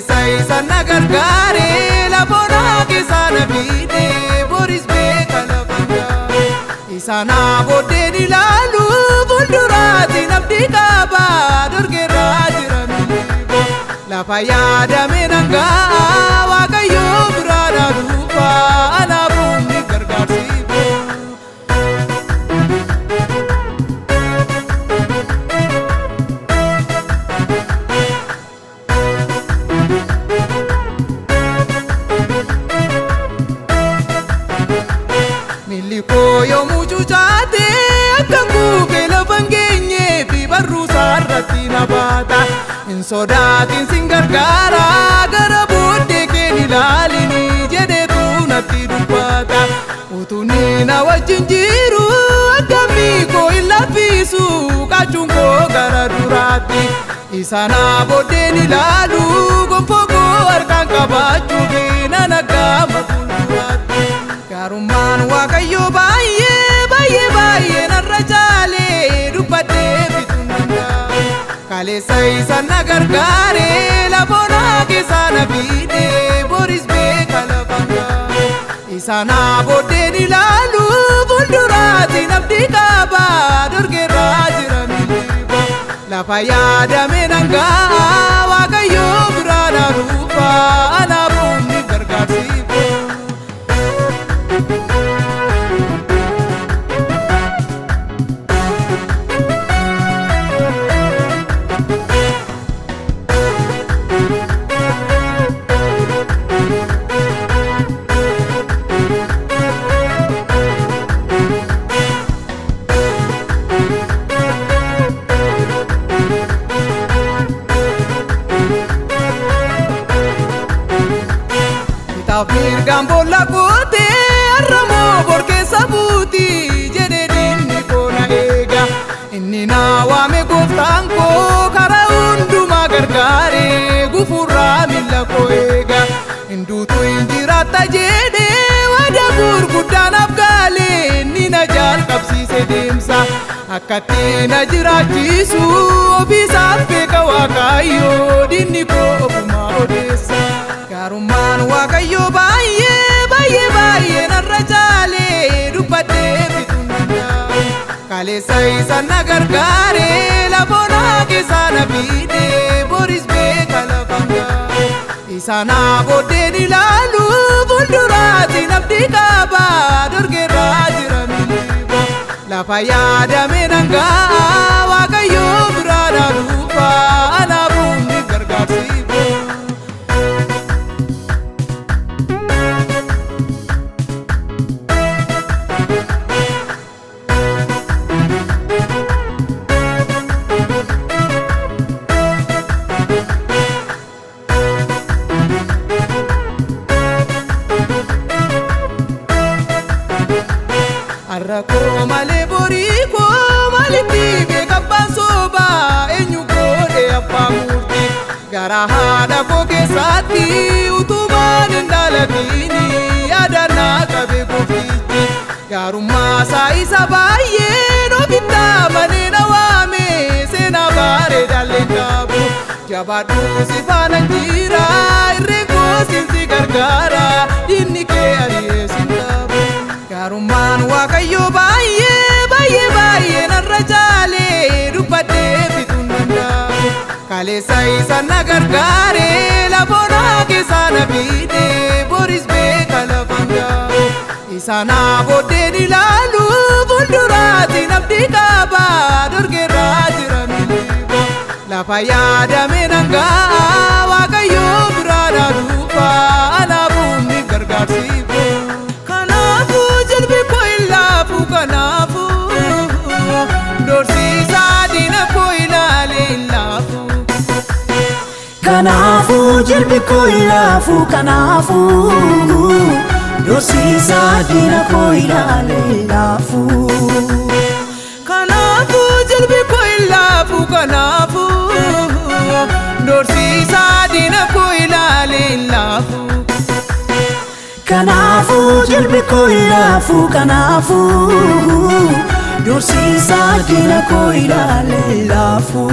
Kaleessa isa na gargaare lafoonaa keessaa na fiide boris beeka lafa ga'a. Isa na booddeen ilaalu fuulduraatti nabdi qaba dorgeerraa jira miliqo. Lafa yaadame nan ga'a Waaqayyoo biraa na dhufa anaafuu ni gargaarsiifo. Miilli koo yommuu cucaate akka guufee lafa hin geenyee fi barruu isaarratti na baata. Hin sodaatin sin gargaara gara booddee keen ilaalini jedheetu natti dubbata. Utuu na wajjin jiru akka miikoo hin laffisu qaachuun koo gara duraatti. Isa na booddeen ilaalu gonfoo koo harkaan qabachuuf nan aggaama fuulduraatti. Gaarummaan Waaqayyoo baay'ee baay'ee baay'ee narra caalee dubbadhee fixuun danda'amu. Kaleessa isa na gargaare lafoonaa keessaa na fiide boris beeka lafa ga'a. Isa na booddeen ilaalu fuulduraatti nabdi qaba dorgeerraa jira miliqo. Lafa yaadame nan ga'a Waaqayyoo biraa na dhufa anaafuu ni gargaarsiifo. Kitaab mirgaan boolla qootee har'amoo bor keessa buuti jedhee diinni koo na eega. Inni na waame gooftaan koo karaa hundumaa gargaare gufuurraa miilla koo eega. Hinduutu hin jiraatta jedhee waadaa gurguddaa naaf gaale inni na jalqabsiise deemsa. Akkatti na jiraachisu ofiisaaf beeka Waaqayyoo diinni koo ofumaa odeessa. Gaarummaan Waaqayyoo baay'ee baay'ee baay'ee narra caalee dubbadhee fixuun danda'amu. Kaleessa isa na gargaare lafoonaa keessaa na fiide boris beeka lafa ga'a. Isa na booddeen ilaalu fuulduraatti nabdi qaba dorgeerraa jira miliqo. Lafa yaadame nan ga'a Waaqayyoo biraa na dhufa anaafuu ni gargaarsiifo. Har'a koo malee borii koo maalitti beeka abbaan soobaa eenyu godhe abbaa murtii. Gara haadha koo keessatti utumaan hin dhalatini yaada naa qabe gooftichi. Gaarummaa isaa isa baay'een ofitti amanee na waame seenaa bareedaallee qabu. Jabaadhu si faana jira irreen koo siin si gargaara diinni kee ari'ee sin qabu. Gaarummaan Waaqayyoo baay'ee baay'ee baay'ee narra caalee dubbadhee fixuun danda'amu. Kaleessa isa na gargaare lafoonaa keessaa na fiide boris beeka lafa ga'a. Isa na booddeen ilaalu fuulduraatti nabdi qaba dorgeerraa jira miliqo. Lafa yaadame nan ga'a Waaqayyoo biraa na dhufa anaafuu ni gargaarsiifo. Kanaafuu jilbi koo hin laafu kanaafuu dorsiisaa diina koo ilaalee hin laafu. Kanaafuu jilbi koo hin laafu kanaafuu dorsiisaa diina koo ilaalee hin laafu. Kanaafuu jilbi koo hin laafu kanaafuu dorsiisaa diina koo ilaalee hin laafu. Kanaafuu jilbi koo hin laafu kanaafuu dorsiisaa diina koo ilaalee hin laafu.